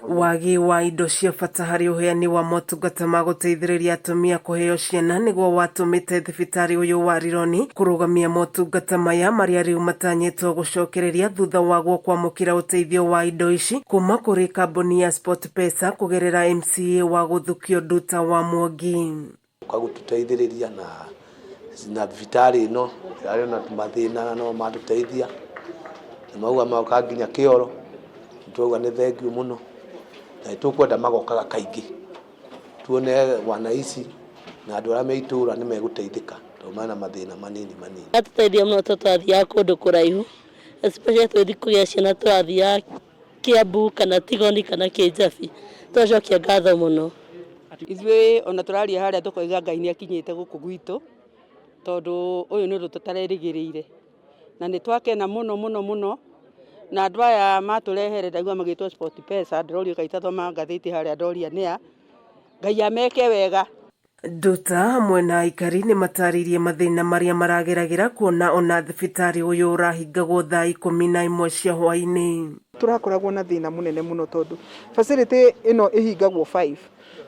Wagi wa indo cia bata harĩ ũheani wa motungata ma gũteithĩrĩria atumia kũheo ciana nĩguo watũmĩte thibitarĩ ũyũ wa Rironi kũrũgamia motungata maya marĩa rĩu matanyĩtwo gũcokereria thutha waguo kwamũkĩra ũteithio wa indo ici kuma kũrĩ kambuni ya SportPesa kũgerera MCA wa Gũthukio Nduta wa Mwangi. Ũka gũtũteithĩrĩria na na thibitarĩ ĩno ĩrarĩ na mathĩna na no matũteithia na mauga magoka nginya kĩoro, nĩ twauga nĩ thengiũ mũno na nĩ tũkwenda magokaga kaingĩ tuone wananchi na andũ arĩa me itũra nĩ megũteithĩka tondũ mena mathĩna manini manini. Atũteithia mũno tondũ twathiaga kũndũ kũraihu especially tũgĩthiĩ kũgĩa ciana tũrathiaga Kiambu kana Tigoni kana Kĩnjabi. Twacokia ngatho mũno. Ithuĩ ona tũraria harĩa tũkoiga Ngai nĩ akinyĩte gũkũ gwitũ, tondũ ũyũ nĩ ũndũ tũtarerĩgĩrĩire. Na nĩ twakena mũno mũno mũno, na andũ aya matũrehere ndaigua magĩtwo SportPesa, ndĩrorio kaĩ itathoma ngathĩti harĩa ndoria nĩa, Ngai ameke wega. Nduta hamwe na aikari nĩ matarĩirie mathĩna marĩa marageragĩra kuona ona thibitarĩ ũyũ ũrahingagwo thaa 11 cia hwaĩ-inĩ. Tũrakoragwo na thĩna mũnene mũno tondũ facility ĩno ĩhingagwo 5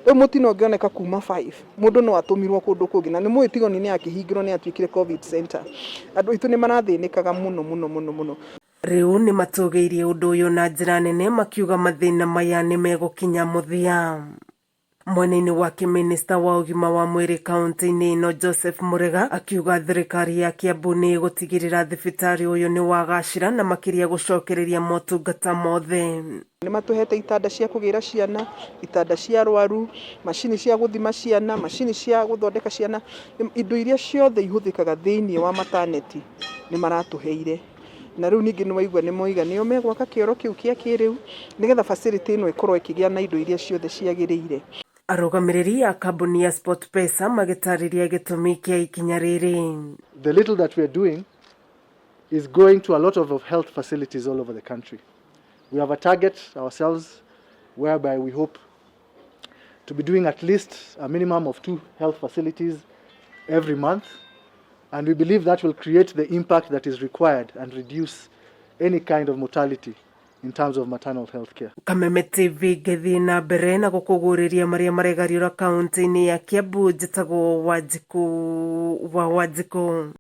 rĩu mũtino ũngĩoneka kuma 5 mũndũ no atũmirwo kũndũ kũngĩ na nĩ mũĩ Tigoni nĩ yakĩhingirwo nĩ yatuĩkire Covid center. Andũ aitũ nĩ marathĩnĩkaga mũno mũno mũno mũno. Rĩu nĩ matũgĩirie ũndũ ũyũ na njĩra nene makiuga mathĩna maya nĩ megũkinya mũthia. Mwena-inĩ wake minista wa ũgima wa mwĩrĩ kaunti-inĩ ĩno Joseph Murega akiuga thirikari ya Kiambu nĩ ĩgũtigĩrĩra thibitarĩ ũyũ nĩ wagacĩra na makĩria gũcokereria motungata mothe. Nĩ matũhete itanda cia kũgĩra ciana, itanda cia arwaru, macini cia gũthima ciana, macini cia gũthondeka ciana, indo iria ciothe ihũthĩkaga thĩinĩ wa maternity nĩ maratũheire. Na rĩu ningĩ nĩ waigua nĩ moiga nĩo megwaka kĩoro kĩu kĩa kĩrĩu nĩgetha facility ĩno ĩkorwo ĩkĩgĩa na indo iria ciothe ciagĩrĩire. Arũgamĩrĩri a kambuni ya SportPesa magĩtarĩria gĩtũmi kĩa ikinya rĩrĩ. The little that we are doing is going to a lot of health facilities all over the country. We have a target ourselves whereby we hope to be doing at least a minimum of 2 health facilities every month, and we believe that will create the impact that is required and reduce any kind of mortality in terms of maternal health care. Kameme TV ngĩthiĩ na mbere na gũkũgũrĩria marĩa maregariũra kaunti-inĩ ya Kiambu, njĩtagwo Wanjikũ wa Wanjikũ.